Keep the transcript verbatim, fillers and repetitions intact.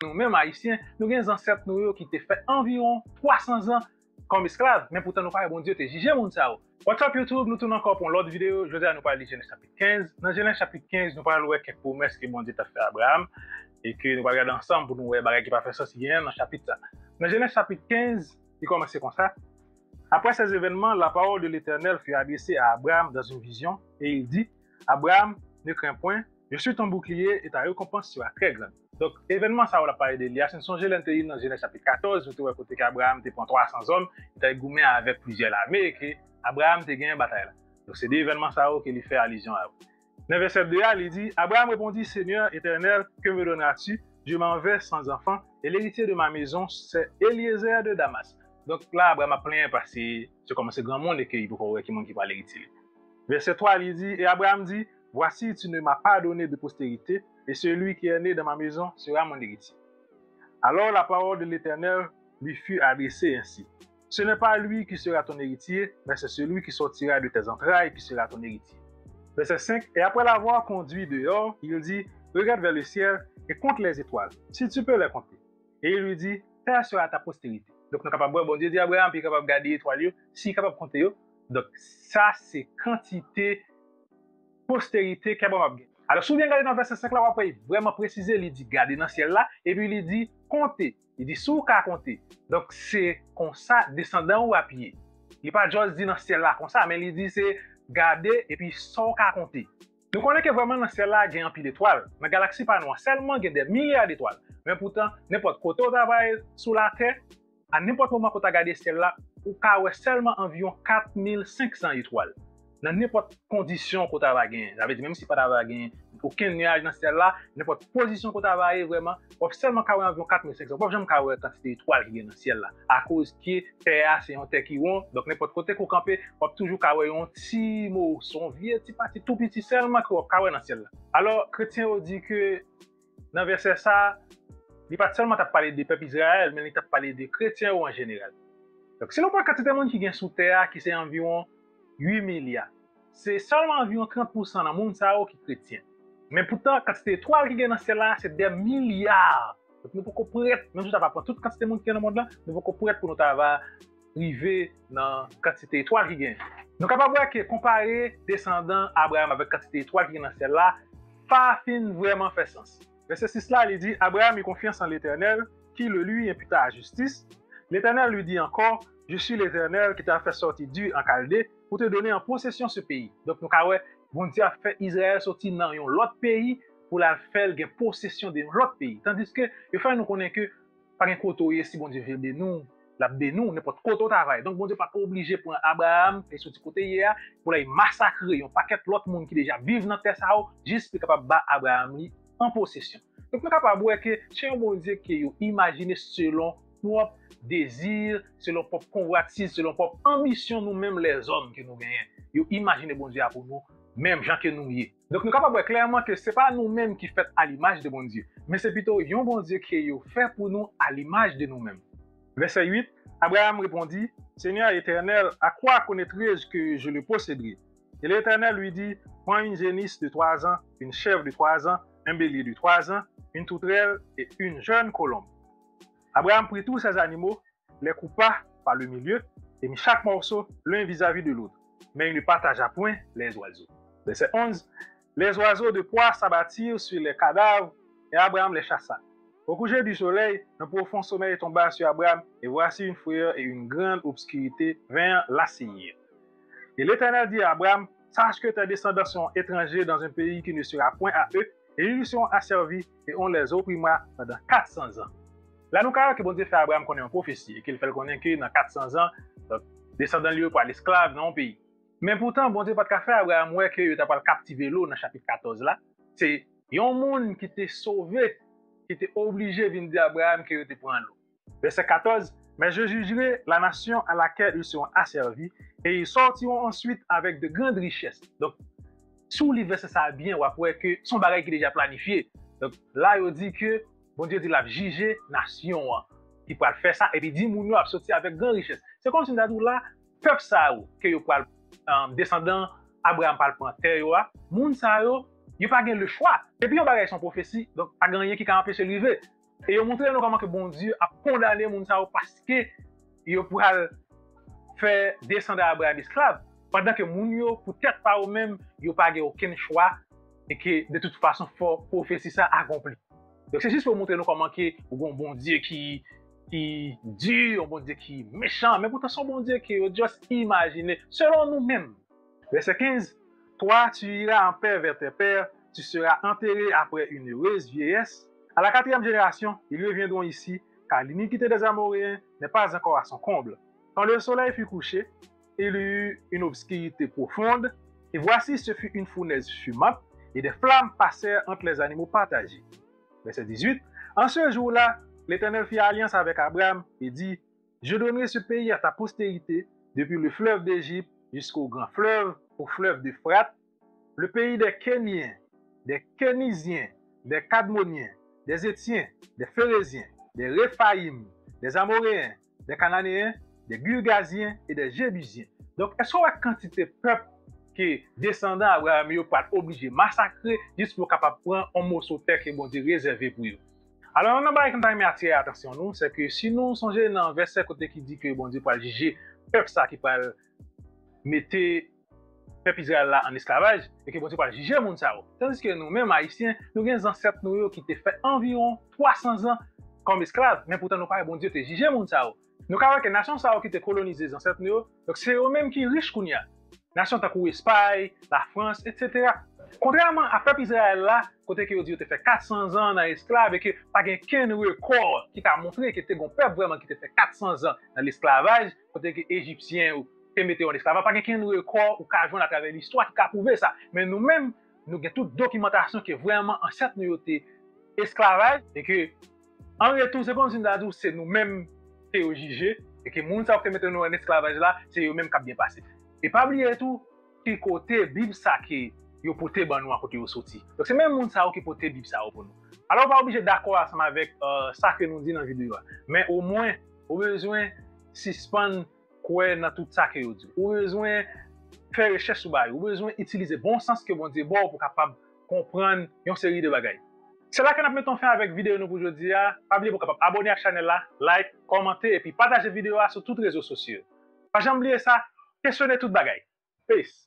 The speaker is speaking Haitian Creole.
Nou menm Ayisyen, nou gen zansèt nou yo ki te fè anviwon twa san zan kòm esklav, men poutan nou pa wè Bondye te jije moun sa yo. What's up YouTube, nou tounen ankò pou yon lòt videyo. Jodi a nou pral li Jenèz chapit kenz. Nan Jenèz chapit kenz, nou pral wè kèk pwomès ke Bondye t ap fè Abraram e ke nou pral gade ansanm pou nou wè bagay ki pa fè sans ki genyen nan chapit sa. Nan Jenèz chapit kenz, li kòmanse konsa. Après ces événements, la parole de l'Éternel fut adressée à Abraham dans une vision, et il dit, Abraham, ne crains point, je suis ton bouclier et ta récompense sera très grande. Donk, evènman sa yo l ap pale de li a, si n sonje lè n te li nan Jenèz chapit katòz, nou te wè kote ke Abraham te pran twa san zòm, li t al goumen avèk plizyè lame, e ke Abraham te genyen batay la. Donk, se de evènman sa yo ke li fè alizyon a yo. Nan vèsè de a, li di, Abraham répondit, Seigneur éternel, que me donneras-tu? Je m'en vais sans enfant, et l'héritier de ma maison, c'est Eliezer de Damas. Donk, la, Abraham ap plenyen paske se kòman se granmoun e ke li poko wè ki moun ki pral eritye li. Vèsè twa, li di, Et Abraham dit, Voici, tu ne m'as pas donné de postérité, et celui qui est né dans ma maison sera mon héritier. Alors la parole de l'Éternel lui fut adressée ainsi. Ce n'est pas lui qui sera ton héritier, mais c'est celui qui sortira de tes entrailles qui sera ton héritier. Verset cinq, Et après l'avoir conduit dehors, il dit, Regarde vers le ciel et compte les étoiles, si tu peux les compter. Et il lui dit, Telle sera ta postérité. Donk, nou kapab wè, Bondye di Abraham, pou li kapab gade etwal yo, si li kapab konte yo. Donk, sa se kantite posterite ke Abraham ap gen. Alò, si w byen gade nan vèsè senk la, w ap wè li vrèman presize, li di, gade nan syèl la, epi li di, konte. Li di, si w ka konte. Donk, se konsa desandan w ap ye. Li pa just di nan syèl la konsa, men li di se gade epi sa w ka konte. Nou konnen ke vrèman nan syèl la gen anpil etwal. Nan galaksi pa nou an sèlman gen dè milya detwal. Men poutan, nenpòt kote w ta va ye sou latè, a nenpòt moman ke w ta gade syèl la, ou ka wè sèlman anviwon kat mil senk san etwal. Nan nenpòt kondisyon ke w ta va genyen. Sa vle di, menm si pa ta va genyen okenn niyaj nan syèl la, nenpòt pozisyon ke w ta va ye vrèman, w ap sèlman ka wè anviwon kat mil senk san. W ap janm ka wè kantite etwal ki gen nan syèl la. Akoz ke tè a se yon tè ki won, donk nenpòt kote ke w kanpe, w ap toujou ka wè yon ti moso, yon vye ti pati tou piti sèlman ke w ap ka wè nan syèl la. Alò, kretyen yo di ke nan vèsè sa, li pa t sèlman t ap pale de pèp Izrayèl, men li t ap pale de kretyen yo an jeneral. Donk, si nou pran kantite moun ki gen sou tè a, ki se anviwon uit milya, se sèlman anviwon trant pousan nan moun sa yo ki kretyen. Men poutan, kantite etwal ki gen nan syèl la, se dè milya. Donk, nou poko prèt, menm si w ta va pran tout kantite moun ki gen nan mond lan, nou poko prèt pou nou ta va rive nan kantite etwal ki gen. Nou kapab wè ke konpare desandan Abraham avèk kantite etwal ki gen nan syèl la, pa fin vrèman fè sans. Vèsè sis la, li di, Abraham eut confiance en l'Éternel, qui le lui imputa à justice. L'Éternel lui dit encore, Je suis l'Éternel qui t'a fait sortir d'Ur en Chaldée pour te donner en possession ce pays. Donk, nou ka wè, Bondye ap fè Izrayèl soti nan yon lòt peyi pou l al fè l gen posesyon de yon lòt peyi. Tandiske yo fè nou konnen ke pa gen kote w ye, si Bondye vle beni w, l ap beni w nenpòt kote w ta va ye. Donk, Bondye pa t oblije pran Abraham e soti kote l ye a pou l al masakre yon pakèt lòt moun ki deja viv nan tè sa yo, jis pou l kapab ba Abraham li an posesyon. Donk, nou kapab wè ke se yon Bondye ke yo imajine selon pwòp dezi, selon pwòp konvwatiz, selon pwòp anbisyon nou menm lèzòm ke nou genyen. Yo imajine Bondye a pou nou, menm jan ke nou ye. Donk, nou kapab wè klèman ke se pa nou menm ki fèt a limaj de Bondye, men se pito yon Bondye ke yo fè pou nou a limaj de nou menm. Vèsè uit, Abraham répondit, Seigneur éternel, à quoi connaîtrai-je que je le posséderai? Et l'Éternel lui dit, Prends une génisse de trois ans, une chèvre de trois ans, un bélier de trois ans, une tourterelle et une jeune colombe. Abraham prit tous ces animaux, les coupa par le milieu, et mit chaque morceau l'un vis-à-vis de l'autre. Mais il ne partagea point les oiseaux. Verset onze, Les oiseaux de proie s'abattirent sur les cadavres, et Abraham les chassa. Au coucher du soleil, un profond sommeil tomba sur Abraham, et voici une frayeur et une grande obscurité vinrent l'assaillir. Et l'Éternel dit à Abraham, Sache que tes descendants sont étrangers dans un pays qui ne sera point à eux, et ils y seront asservis, et on les opprimera pendant quatre cents ans. La nou ka wè ke Bondye fè Abraham konnen yon pwofesi, e ke l fè l konnen ke nan kat san zan, donk, desandan li yo pral esklav nan yon peyi. Men poutan, Bondye pa t ka fè Abraham wè ke yo ta pral kaptive l nan chapit katòz la. Se yon moun ki te sove, ki te oblije vin di Abraham ke yo te pran l. Vèsè katòz, Mais je jugerai la nation à laquelle ils seront asservis, et ils sortiront ensuite avec de grandes richesses. Donk, si w li vèsè sa a byen, w ap wè ke se yon bagay ki deja planifye. Donk, la, yo di ke Bondye di l ap jije nasyon an ki pral fè sa, epi di moun yo ap soti avèk gran richès. Se kòmsi m ta di w la, pèp sa yo, ke yo pral, um, desandan Abraham pral pran tè yo a, moun sa yo, yo pa gen lechwa. Depi yon bagay se yon pwofesi, donk, pa gen anyen ki ka anpeche l rive. E yo montre nou kòman ke Bondye ap kondane moun sa yo paske yo pral fè desandan Abraham esklav, pandan ke moun yo, pou tèt pa yo menm, yo pa gen okenn chwa, e ke de tout fason fò pwofesi sa akonpli. Donk se jis pou montre nou kòman ke ou gen yon Bondye ki ki di, yon Bondye ki mechan, men poutan se yon Bondye ke yo just imajine selon nou menm. Verset quinze, Toi, tu iras en paix vers tes pères, tu seras enterré après une heureuse vieillesse. À la quatrième génération, ils reviendront ici, car l'iniquité des Amoréens n'est pas encore à son comble. Quand le soleil fut couché, il y eut une obscurité profonde, et voici, ce fut une fournaise fumante, et des flammes passèrent entre les animaux partagés. Verset dix-huit, En ce jour-là, l'Éternel fit alliance avec Abraham et dit, Je donnerai ce pays à ta postérité, depuis le fleuve d'Égypte jusqu'au grand fleuve, au fleuve d'Euphrate, le pays des Kéniens, des Kéniziens, des Kadmoniens, des Hétiens, des Phéréziens, des Réphaïm, des Amoréens, des Cananéens, des Girgaziens et des Jébusiens. Donk, èske w wè kantite pèp ke desandan Abraham yo pral oblije masakre jis pou yo kapab pran yon moso tè ke Bondye rezève pou yo? Alò, yon nan bagay ke m ta renmen atire atansyon nou, se ke si nou sonje nan vèsè kote ki di ke Bondye pral jije pèp sa ki pral mete pèp Izrayèl la an esklavaj, e ke Bondye pral jije moun sa yo. Tandiske nou menm, Ayisyen, nou gen zansèt nou yo ki te fè anviwon twa san zan kòm esklav, men poutan nou pa wè Bondye te jije moun sa yo. Nou ka wè ke nasyon sa yo ki te kolonize zansèt nou yo, donk se yo menm ki rich kounye a. Nasyon tankou Espay, Lafrans, etsetera. Kontrèman a pèp Izrayèl la, kote ke yo di yo te fè kat san zan nan esklav e ke pa gen kenn rekò ki ka montre ke te gen yon pèp vrèman ki te fè kat san zan nan lesklavaj, kote ke Ejipsyen yo te mete yo an esklavaj, pa gen kenn rekò ou ka jwenn atravè listwa ki ka pwouve sa. Men nou menm, nou gen tout dokimantasyon ke vrèman ansèt nou yo te esklavaj e ke an retou, se kòmsi m ta di w se nou menm ke yo jije, e ke moun sa yo ki te mete nou an esklavaj la, se yo menm k ap byen pase. E pa bliye tou, ki kote Bib sa ke yo pote ban nou a kote yo soti. Donk se menm moun sa yo ki pote Bib sa yo pou nou. Alò, ou pa oblije dakò ansanm avèk euh, sa ke nou di nan videyo a. Men omwen, ou bezwen sispann kwè nan tout sa ke yo di. Ou bezwen fè rechèch sou bagay. Ou bezwen itilize bon sans ke Bondye ba w pou kapab konprann yon seri de bagay. Se la ke n ap mete yon fen avèk videyo nou pou jodi a. Pa bliye pou w kapab abòne ak chanèl la, like, kòmante epi pataje videyo a sou tout rezo sosyo. Pa janm bliye sa, kesyone tout bagay. Peace.